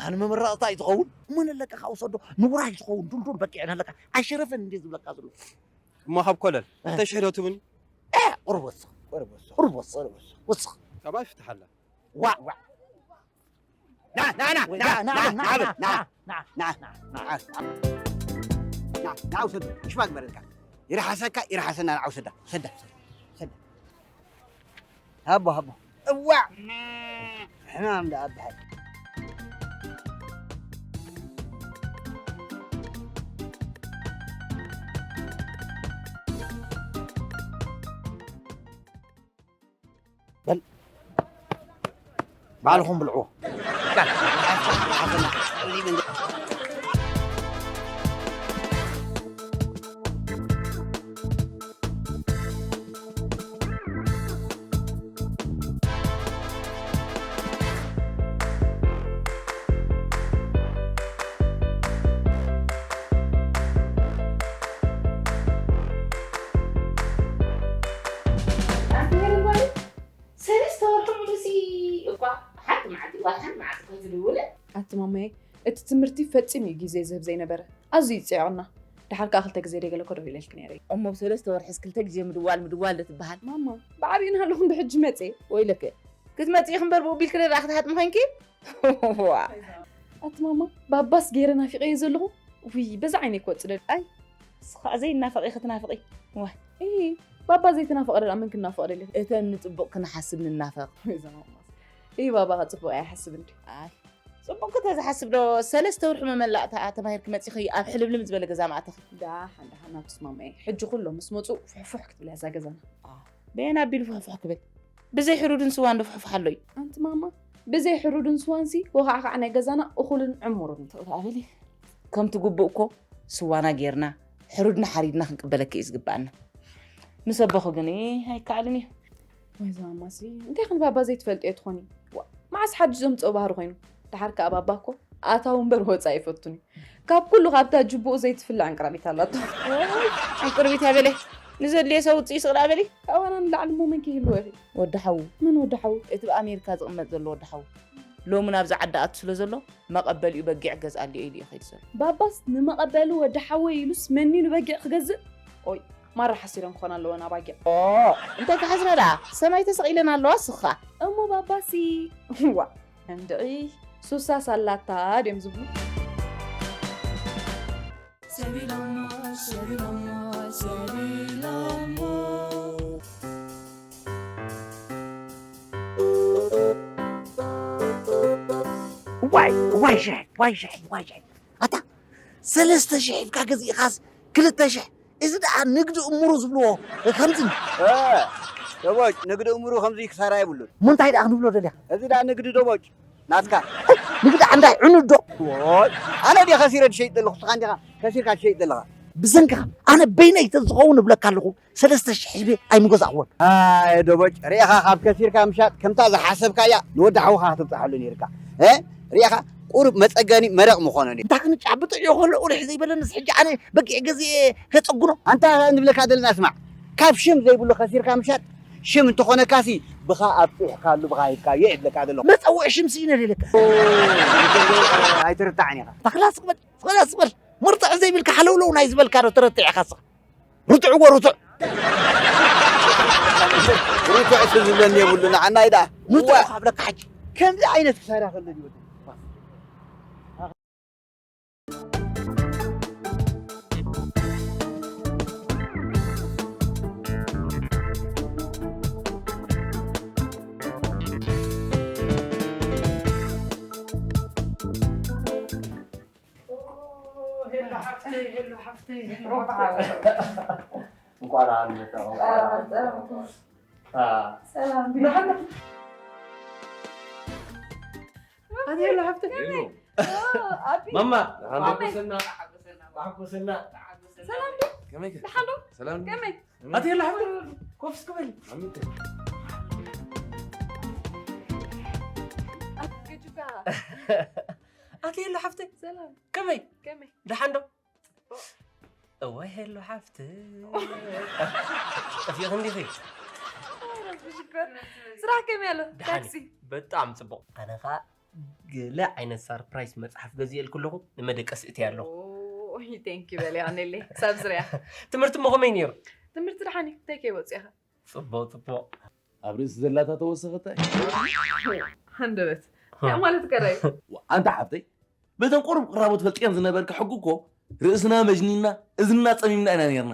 ኣነ መመረቕታ እዩ ትኸውን? እሞ ነለቀኻ ውሰዶ ንውራይ ዝኸውን ዱልዱል በጊዕ ነለካ ኣይሸረፈን እንዴ ዝብለካ ዘሎ። እሞ ካብ ኮለል ክልተ ሽሕ ዶ ትብኒ? ቁሩብ ወስኽ ቁሩብ ወስኽ ቁሩብ ወስኽ ወስኽ ካባይ ፍትሓላ። ዋ ዋ ና ና ና ና ና ና ና ና ና ና ና ና ውሰዱ ሽባ ግበረልካ ይርሓሰካ ይርሓሰና ንዓ ውሰዳ ሰዳ ሰዳ ሃቦ ሃቦ እዋ ሕማም ደኣ በሃል ባዕልኹም ብልዕዎ። ሰለስተ ወርሒ ሙሉእ ሲ እኳ ሓንቲ መዓልቲ ዋላ ሓንቲ መዓልቲ ከይትድውለ። ኣቲ ማማየ፣ እቲ ትምህርቲ ፈጺሙ እዩ ግዜ ዝህብ ዘይነበረ። ኣዝዩ እዩ ጽዒቑና። ደሓር ከኣ ክልተ ግዜ ደይገለኮ ደዊለልኪ ነይረ። እሞ ብሰለስተ ወርሕስ ክልተ ግዜ ምድዋል ምድዋል ዶ ትበሃል? ማማ፣ ብዓቢኡ እናሃለኹ እንዶ ሕጂ መጽየ። ወይለከ፣ ክትመጺ ኢኺ እምበር ብኡ ቢልኪ ደኣ ክትሃጥሚ ኮይንኪ? ዋ። ኣቲ ማማ፣ ባባስ ገይረ ናፊቐዮ ዘለኹ። ውይ፣ በዛ ዓይነይ ክወጽእ ደልዩ። ኣይ፣ ንስኺ ኸኣ ዘይናፈቕ ኢኺ ትናፍቒ። ዋይ። እሂ፣ ባባ ዘይተናፈቐ ደኣ መን ክናፈቕ ደልዩ? እተን ንጽቡቕ ክንሓስብ ንናፈቕ። እዛ ማማስ። እሂ፣ ባባ ኸኣ ጽቡቕ ኣይሓስብን ድዩ? ኣይ። ጽቡቕ እንተ ዝሓስብ ዶ ሰለስተ ወርሒ መመላእታ ተማሂርኪ መጺኺ ኣብ ሕልምልም ዝበለ ገዛ ምኣተኺ? ዳሓን ዳሓን ናብቲ ስማማየ ሕጂ ኩሎም ምስ መፁ ፍሕፉሕ ክትብል እያ እዛ ገዛና። በየን ኣቢሉ ፍሕፉሕ ክብል? ብዘይ ሕሩድን ስዋን ዶ ፍሕፉሕ ኣሎ እዩ? ኣንቲ ማማ ብዘይ ሕሩድን ስዋንሲ ወኻዕኻዕ ናይ ገዛና እኹልን ዕሙርን። ትቕጣ በሊ ከምቲ ግቡእ እኮ ስዋና ጌርና ሕሩድና ሓሪድና ክንቅበለኪ እዩ ዝግብኣና። ምስ ኣቦኺ ግን ኣይከኣልን እዩ። ወይ ዝማማሲ እንታይ ክንባባ ዘይትፈልጥዮ ትኾኒ። ዋ፣ መዓስ ሓድሽ ዘምፅኦ ባህሪ ኮይኑ። ደሓር ከኣ ባባ እኮ ኣታዊ እምበር ወፃኢ ይፈቱን እዩ። ካብ ኩሉ ካብታ ጅቡኡ ዘይትፍላዕ ዕንቅራቢት ኣላቶ። ዕንቅርቢት ያበለ ንዘድልየ ሰብ ውፅኢ ስቕዳ በሊ። ካባና ንላዕሊ እሞ መን ክህልዎ ኢኺ? ወዲ ሓዉ። መን ወዲ ሓዉ? እቲ ብኣሜሪካ ዝቕመጥ ዘሎ ወዲ ሓዉ ሎሚ ናብዚ ዓዲ ኣቱ ስለ ዘሎ መቐበሊኡ በጊዕ ገዝኣልዮ ኢሉ እዩ ከይዱ ዘሎ። ባባስ ንመቐበሊ ወዲ ሓወይ ኢሉስ መኒኑ በጊዕ ክገዝእ? ኦይ ማራ ሓሲረን ክኾና ኣለወን ኣባጊዕ። ኦ እንታይ ክሓስራ ደኣ ሰማይ ተሰቒለን ኣለዋ ስኻ። እሞ ባባሲ ዋ እንድዒ ሱሳስ ኣላታ ድዮም ዝብሉ። ዋይ ዋይ ሸሕ ዋይ ሸሕ ዋይ ሸሕ ኣታ ሰለስተ ሽሕ ሒብካ ገዚእኻስ ክልተ ሽሕ እዚ ደኣ ንግዲ እምሩ ዝብልዎ ከምዚ ደቦጭ ንግዲ እምሩ ከምዚ ክሳራ የብሉን እሞ እንታይ ደኣ ክንብሎ ደሊኻ እዚ ደኣ ንግዲ ደቦጭ ናትካ ንግዲ ዓንዳይ ዕኑድ ዶ ኣነ ድየ ከሲረ ዝሸይጥ ዘለኹ ስኻ እንዲኻ ከሲርካ ትሸይጥ ዘለኻ ብሰንካ ኣነ በይነይ ተዝኸውን እብለካ ኣለኹ ሰለስተ ሽሕ ሒበ ኣይምገዛእኽዎን። ኣየ ዶቦጭ ሪኢኻ ካብ ከሲርካ ምሻጥ ከምታ ዝሓሰብካያ ንወዲ ሓውኻ ክትብፅሓሉ ነይርካ እ ሪኢኻ ቁሩብ መፀገኒ መረቕ ምኾነ ድዩ። እንታ ክንጫ ብጥዕዮ ከሎ ቁሪሕ ዘይበለንስ ሕጂ ኣነ በጊዕ ገዚኤ ከፀግኖ። ኣንታ ንብለካ ዘለና ስማዕ ካብ ሽም ዘይብሉ ከሲርካ ምሻጥ ሽም እንተኾነካሲ ብኻ ኣብፂሕካሉ ብኻ ሂብካዮ እየ ዝብለካ ዘለኹ። መፀውዒ ሽም ስኢነ ደለካ ኣይትርታዕን ኢኻ። ተኽላ ስቕበል ስቕበል ስቕበል ምርትዕ ዘይብልካ ሓለውለው ናይ ዝበልካ ዶ ተረትዕ ኢኻ ስቕ ርቱዕ እዎ ርቱዕ ርቱዕ እቲ ዝብለኒ የብሉ ንዓናይ ደኣ ንቱዕ እዋ። ካብ ለካ ሓጂ ከምዚ ዓይነት ክሳራ ከሎ ይወድ ሄሎ ሓፍተይ ሄሎ ሓፍተይ ሄሎ ሓፍተይ እንኳን ኣመጣ ሰላም ኣቲ ሄሎ ሓፍተይ ማማ ተሓጎሰና ተሓጎሰና ተሓጎሰና ሰላም ከመይ ከ ደሓን ዶ ሰላም ከመይ ኣቲ ሄሎ ሓፍተይ ኮፍ እስኪ በሊ ኣቲ ሄሎ ሓፍተይ ሰላም ከመይ ከመይ ደሓን ዶ እወ ሄሉ ሓፍቲ ጠፊእኺ እንዲኺ ስራሕ ከመይ ኣሎ ደሓን ታክሲ በጣም ፅቡቕ ኣነ ኸዓ ገለ ዓይነት ሳርፕራይዝ መፅሓፍ ገዚኤልኩ ኣለኹ ንመደቀሲ እትያ ኣለኹ ቴንኪ በል ይቐንየለይ ክሳብ ዝሪኣ ትምህርቲ እሞ ከመይ ነይሩ ትምህርቲ ደሓን እዩ እንታይ ከይወፅእኻ ፅቡቕ ፅቡቕ ኣብ ርእሲ ዘላታ ተወሰኸታ ሃንደበት እንታይ ማለት ከራዩ ኣንታ ሓፍተይ በተን ቁሩብ ቅራቦት ፈልጥየን ዝነበርኪ ሕጊ እኮ ርእስና መጅኒና እዝንና ጸሚምና ኢና ኔርና።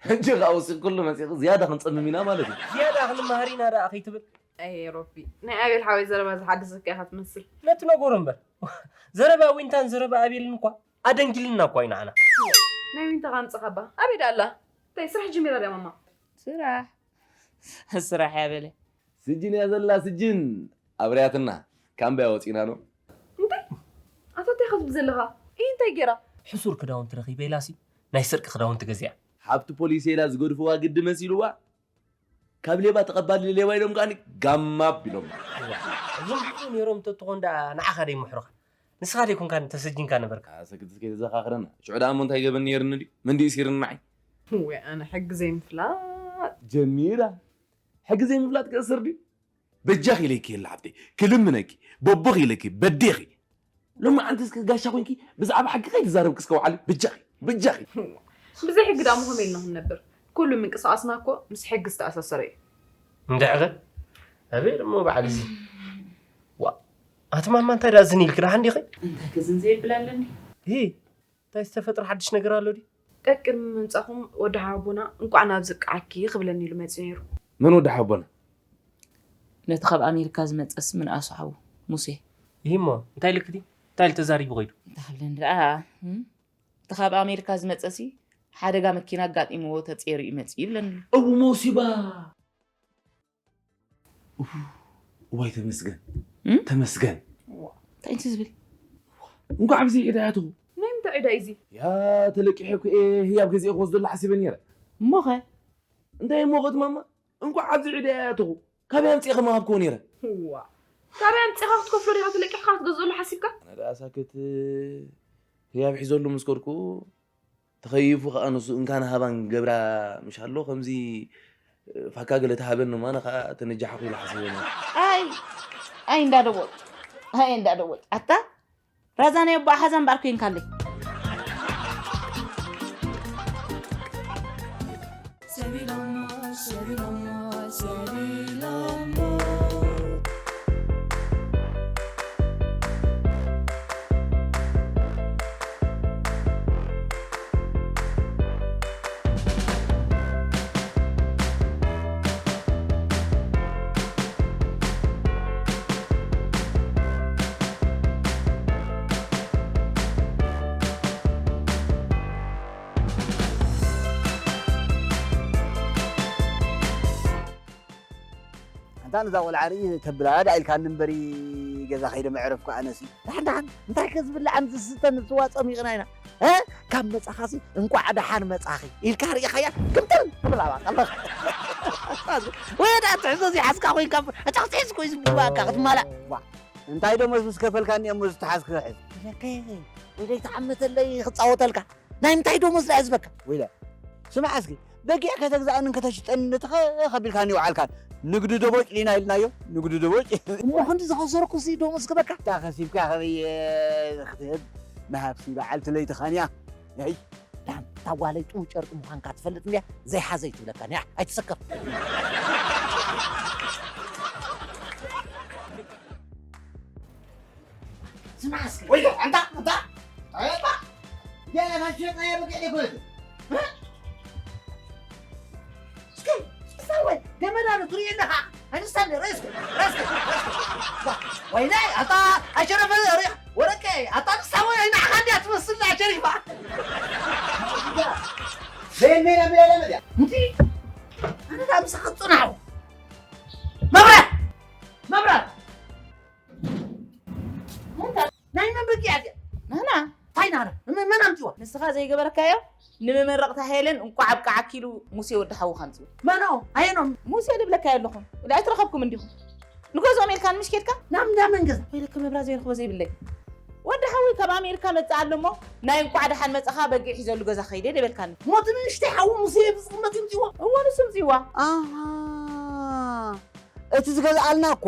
ሕጂ ከኣ ወሲኽክሉ መጺኺ ዝያዳ ክንጸምም ኢና ማለት እዩ። ዝያዳ ክንመሃር ኢና ደኣ ከይትብል። ኣየ ሮቢ ናይ ኣቤል ሓወይ ዘረባ ዝሓደሰካ ኢኻ ትመስል። ነቲ ነገሩ እምበር ዘረባ ዊንታን ዘረባ ኣቤልን እኳ ኣደንጊልና እኳ እዩ ንዓና። ናይ ዊንታ ካምጽኻ እባ ኣበይ ደኣ ኣላ? እንታይ ስራሕ ጀሚራ ድያ ማማ? ስራሕ ስራሕ እያ በለ። ስጅን እያ ዘላ ስጅን ኣብርያትና ካምባያ ወፂና ዶ እንታይ ኣታ እንታይ ክትብል ዘለኻ እይ እንታይ ጌራ ሕሱር ክዳውንቲ ረኺበ ኢላሲ ናይ ስርቂ ክዳውንቲ ገዚኣ ሓብቲ ፖሊስ ኢላ ዝገድፍዋ ግዲ መሲልዋ ካብ ሌባ ተቐባሊ ሌባ ኢሎም ከኣኒ ጋማ ኣቢሎም እዞም ሓፉ ነይሮም ተትኾን ደኣ ንዓኻ ደይምሕሩኻ ንስኻ ደይኮንካ ተሰጂንካ ነበርካ ኣሰግድስ ከይተዘኻኽረና ሽዑ ደኣ እሞ እንታይ ገበን ነይርኒ ድዩ መንዲኡ ሲርኒ ንዓይ ወይ ኣነ ሕጊ ዘይምፍላጥ ጀሚራ ሕጊ ዘይምፍላጥ ክእስር ድዩ በጃኺ ኢለኪ የለ ሓፍተይ ክልምነኪ በቦኺ ኢለኪ በዴኺ ሎሚ ዓንቲ እስከ ጋሻ ኮንኪ ብዛዕባ ሕጊ ከይትዛረብኪ እስከ ውዓሊ በጃኺ በጃኺ ብዘይ ሕጊ ደኣ ምኾመ ኢልና ክንነብር ኩሉ ምንቅስቃስና እኮ ምስ ሕጊ ዝተኣሳሰረ እዩ እንድሕኸ ኣበይ ደሞ በዓል እዚ ዋ ኣቲ ማማ እንታይ ደኣ ዝን ኢልኪ ደሓን ዲኺ እንታይ ከዝን ዘይብል ኣለኒ እንታይ ዝተፈጥረ ሓድሽ ነገር ኣሎ ድዩ ቀቅድሚ ምምጻኹም ወዲ ሓቦና እንቋዕ ናብ ዝቃዓኪ ክብለኒ ኢሉ መጺኡ ነይሩ። መን ወዲ ሓቦና? ነቲ ካብ ኣሜሪካ ዝመጸስ ምንኣሱ ሓዉ ሙሴ። ይሂሞ እንታይ ልክቲ እንታይ ኢሉ ተዛሪቡ ከይዱ? እንተሃለን ደኣ እም? እቲ ካብ ኣሜሪካ ዝመፀሲ ሓደጋ መኪና ኣጋጢምዎ ተፀይሩ እዩ መፅኡ ይብለኒ። እው ሞሲባ። እፍ፣ እዋይ ተመስገን። እም? ተመስገን። እንታይ እንት ዝብል? እንኳዕ ኣብዚ ዕዳ ያትኹ። ናይ ምንታይ ዕዳ እዩ እዚ? ያ ተለቂሐ እኮ እየ ህያብ ገዚኤ ክወስደሉ ሓሲበ ነይረ። እሞኸ? እንታይ እሞ ኸት ማማ? እንኳዕ ኣብዚ ዕዳ ያትኹ። ካበይ ኣምፂእኺ ምሃብክዎ ነይረ። ዋ፣ ካበይ ኣምፂእኻ ክትከፍሎ ዲኻ ተለቂሕካ ክትገዝኦሉ ሓሲብካ? ኣነ ደኣ ሳክት ህያብ ሒዘሉ ምስ ከድኩ ተኸይፉ ከኣ ንሱ እንካን ሃባን ገብራ ምሽ ኣሎ ከምዚ ፋካ ገለ ተሃበኒ ማነ ከኣ ተነጃሕኩ ኢለ ሓሲበ ነይረ። ኣይ ኣይ እንዳደወጥ ኣይ እንዳደወጥ ኣታ ራዛናዮ ኣቦ ሓዛ እምበኣር ኮይንካለይ። ኣንታ ነዛ ቆልዓ ርኢ ተብላ ዳ ኢልካኒ እምበሪ ገዛ ከይደ መዕረፍኩ ኣነሲ። ደሓን ደሓን እንታይ ከዝብላዕን ዝስተን ዝዋፀም ይቕና ኢና። እ? ካብ መጻኻሲ እንቋዕ ደሓን መጻኺ ኢልካ ርኢኻያ ግምጥል ትብል ኣባካ ኣለኻ። ወይ ዳ ትሕዞ እዚ ሓዝካ ኮይንካ ጨቕጢ ሒዝኮ እዩ ዝግባእካ ክትማላእ። ዋ እንታይ ደሞዝ ምስ ከፈልካኒ እሞ ዝተሓዝክ ሕዝ። ወይለይ ተዓመተለይ ክጻወተልካ። ናይ ምንታይ ደሞዝ ደኣ ዝህበካ? ወይለ ስማዕ እስኪ በጊዕ ከተግዛእንን ከተሽጠንን ነቲ ከቢልካኒ ይውዓልካን ንግዲ ደቦጭ ዲና ኢልናዮ ንግዲ ደቦጭ እሞ ክንዲ ዝኸሰርኩ ሲ ደሞዝ ክበካ? እታ ከሲብካ ከበየ ክትህብ ምሃብሲ በዓልቲ ለይትኻን እያ። ይ ዳም እታ ጓለይ ጥው ጨርቂ ምዃንካ ትፈልጥ እንድያ ዘይሓዘይ ትብለካ ንያ ኣይትሰከፍ። ስማዕ እስኪ ወይ ኣንታ ኣንታ ኣንታ ገና ናሸጠ የብቅዕ ይኮን እስኪ እስኪ ወይ ገመዳ ነው ትሪኢ ኣለኻ ኣይትሳለ ሬስክ ሬስክ ወይላይ ኣታ ኣሸረፈ ሪያ ወረቀ ኣታ ንሳወ ኣይናዕኻ እንዲያ ትመስል ኣሸሪፋ ዘይሜና ብለለ መድያ እንዲ ኣነ ዳ ምሳኻ ጽናሑ መብራት መብራት ናይ መን በጊዕ እዚኣ ናና እንታይ ናና መን ኣምፅዋ ንስኻ ዘይገበርካዮ ንመመረቕታ ሄለን እንቋዕ ኣብቃዓኪ ኢሉ ሙሴ ወዲ ሓውኻ ኣምፅኡ መኖ ኣየኖም ሙሴ ድብለካዮ ኣለኹም ወላ ኣይትረኸብኩም እንዲኹም ንገዝኦም ኢልካ ንምሽ ኬድካ ናብ እንዳ መን ገዛ ወይለከ መብራ ዘይረኽቦ ዘይብለይ ወዲ ሓወይ ካብ ኣሜሪካ መፅእ ኣሎ እሞ ናይ እንቋዕ ደሓን መፅኻ በጊዕ ሒዘሉ ገዛ ከይደ ደበልካኒ ሞት ንእሽተይ ሓዉ ሙሴ ብዝቕመጥ ይምፅዎ እዎ ንሱ ምፅዋ ኣሃ እቲ ዝገዝኣልና እኮ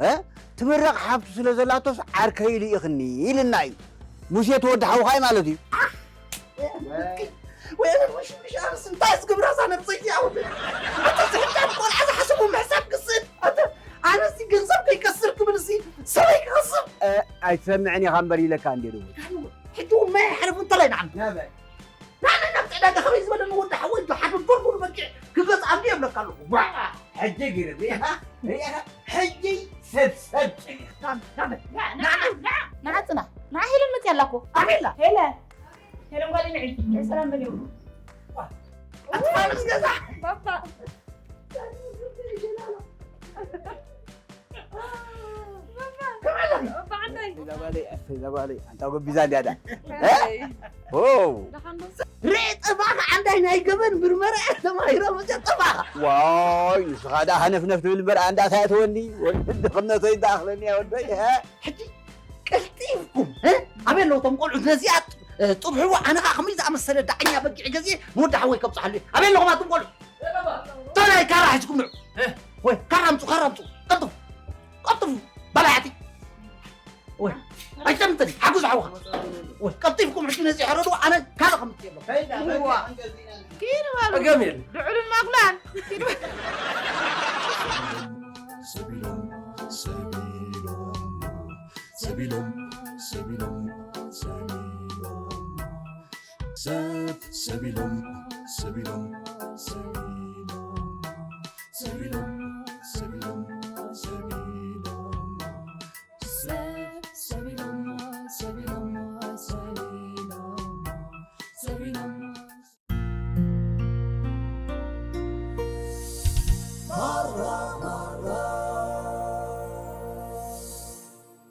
እ? ትምረቕ ሓፍቱ ስለ ዘላቶስ ዓርከይ ልኢኽኒ ኢልና እዩ ሙሴ ተወዲ ሓውኻይ ማለት እዩ ወይ ኣነ ምሽምሽ ኣነስ እንታይ ዝገብራ እዛ ነብሰይቲ ኣውድ ኣታ ዝሕዳም ቆልዓ ዝሓሰቡ ምሕሳብ ክስእል ኣታ ኣነሲ ገንዘብ ከይከስር ክብል ሲ ሰበይ ክኸስብ ኣይትሰምዕን ኢኻ እምበር ኢለካ እንዴ ደው ሕጂ እውን ማይ ሓለፉ እንተላይ ንዓም ናበይ ናነ ናብ ዕዳጋ ከመይ ዝበለ ንወዲ ሓወይ ዶ ሓደ ጎርጎር በጊዕ ክገዝኣሉ የብለካ ኣለኹ ዋ ሕጂ ገይረ ሪኢኻ ሪኢኻ ሕጂ ሰብ ሰብ ጨኒኻ ናበይ ናበይ ንዓ ፅና ንዓ ሄለን መፅያ ኣላ እኮ ኣቤላ ሄለን ሄለን ጓል ንዒ ናይ ሰላም በልዮ ኣትፋንስ ገዛ ባባ ከመይ ኣለኺ ባባ ዓንዳይ እዛ ጓለይ እዛ ጓለይ ኣንታ ጎቢዛ እንድያ ዳ ኦ ደሓንዶ ርኤ ጠፋኻ ዓንዳይ ናይ ገበን ምርመራ ተማሂሮ መፀ ጠፋኻ ዋይ ንስኻ ዳ ሃነፍነፍ ትብል እምበር ኣንዳታ እትወኒ ድኽነተይ እንዳኣኽለኒ ወደይ ሕጂ ቀልጢፍኩም እ? ኣበይ ኣለዉ እቶም ቆልዑት ነዚኣ እ፣ ጥብሕዎ ኣነ ኸዓ ከመይ ዝኣመሰለ ዳዕኛ በጊዕ ገዚኤ ንወዲ ሓወይ ከብፅሓሉ እየ ኣበይ ኣለኹም ኣቱም ቆልዑ ቶላይ ካራ ሒዝኩም ንዑ ወይ ካራ ኣምፁ ካራ ኣምፁ ቀልጥፉ ቀልጥፉ በላዕቲ ወይ ኣይተምተኒ ሓጉዝ ሓውኻ ወይ ቀልጢፍኩም ሕጂ ነዚ ሕረዱ ኣነ ካልእ ከምፅእ የሎ ኪድ በሉ ጸገም የለ ድዑልን ማጉላን ኪድ በሉ ሰቢሎም ሰቢሎም ሰቢሎም ሰቢሎም ሰቢሎም ሰብ ሰቢሎም ሰቢሎም ሰቢሎም